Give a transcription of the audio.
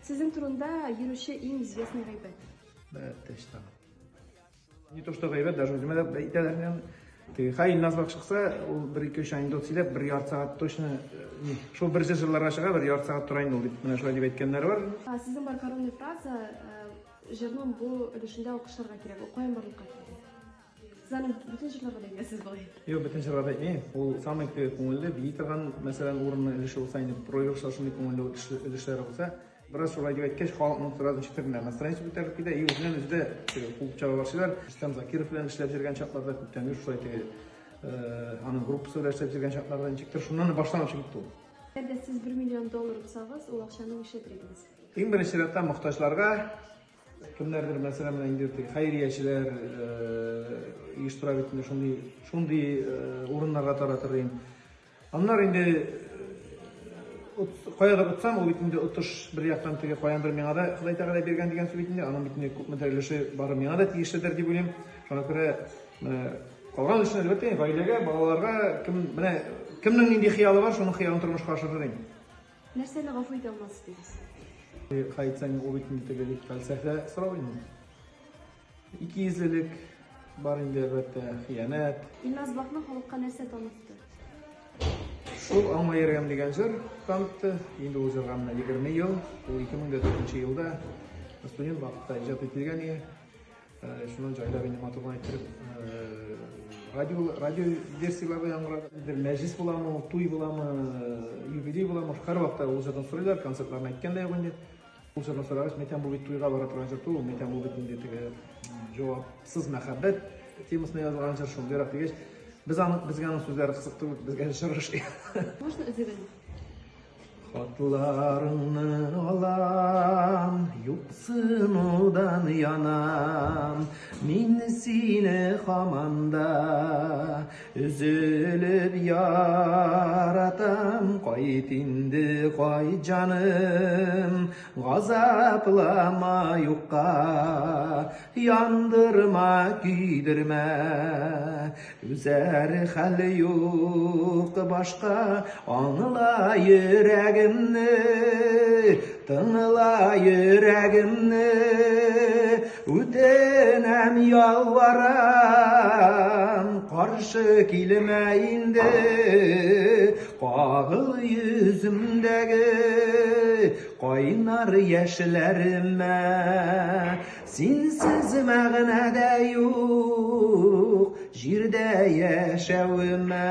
Сезнең турында йөрүче иң известный гайбәт. Бәттәч тагын. Не то что гайбәт, даже үземә дә әйтәләр инде. Теге хай Илназ чыкса, ул бер ике өч анекдот сөйләп, бер ярты сәгать точно э, не, шул бер җырларга чыга, бер ярты сәгать тора инде ул дип, менә шулай дип әйткәннәре бар. Сезнең бар коронный фраза, э, җырның бу өлешендә алкышларга кирәк. Ул каян барлыкка килде? Сез аны бөтен җырларга да әйтәсез бугай. Юк, бөтен җырларга да әйтмим. Ул самый күңелле, бии торган, мәсәлән, урынны өлеше булса инде, проигрышлар шундый күңелле өлешләре булса, бераз шулай дип әйткәч, халыкның сразу ничектер менә настроение күтәрелеп китә, и үзеннән үзе дә теге кул чаба башлыйлар. Рөстәм Закиров белән эшләп йөргән чакларда күптәнге шулай теге аның группасы белән эшләп йөргән чакларда ничектер шуннан башланып чыгып китте ул. Әгәр дә сез 1 миллион доллар отсагыз, ул акчаны нишләтер идегез? Иң беренче чиратта мохтаҗларга, кемнәрдер, мәсәлән, менә инде теге хәйриячеләр оештыра бит инде шундый, шундый урыннарга таратыр идем. Аннары инде каядыр отсам, ул бит инде отыш бер яктан теге каяндыр миңа да Ходай Тәгалә биргән дигән сүз бит инде, аның бит инде күпмедер өлеше бары миңа да тиешледер дип уйлыйм. Шуңа күрә менә калган өлешен әлбәттә гаиләгә, балаларга, кем менә кемнең нинди хыялы бар, шуның хыялын тормышка ашырыр идем. Нәрсәне гафу итә алмассыз дигез? Әйтсәң, ул бит инде теге бик фәлсәфә сорау инде. Икейөзлелек бар инде, әлбәттә, хыянәт. Илназ Бакны халыкка нәрсә танытты? Шул Аңа йөргән дигән җыр танытты. Инде ул җырга менә 20 ел. Ул 2004 елда студент вакытта иҗат ителгән иде. Э, шуннан җайлап инде матур гына иттереп э, радио радио версияләрдә яңгырады. Бер мәҗлес буламы, туй буламы, э, юбилей буламы, һәрвакытта ул җырны сорыйлар, концертларны әйткән дә юк инде. Ул җырны сорагач, мәйтәм, бу бит туйга бара торган җыр түгел, мәйтәм, бу бит инде теге җавапсыз мәхәббәт темасына язылган җыр, шундыйрак дигәч, без аны, безгә аның сүзләре кызык түгел, безгә җыр ошый. Можно өзеген? Хатларыңны алам, юксынудан янам, мин сине һаман да Өзелеп яратам, кайт инде, кайт, җаным, Газаплама юкка, яндырма, көйдермә. Түзәр хәл юк башка, аңла йөрәгемне, тыңла йөрәгемне. Үтенәм, ялварам, каршы килмә инде, кагыл йөземдәге кайнар яшьләремә. Синсез мәгънә дә юк җирдә яшәвемә.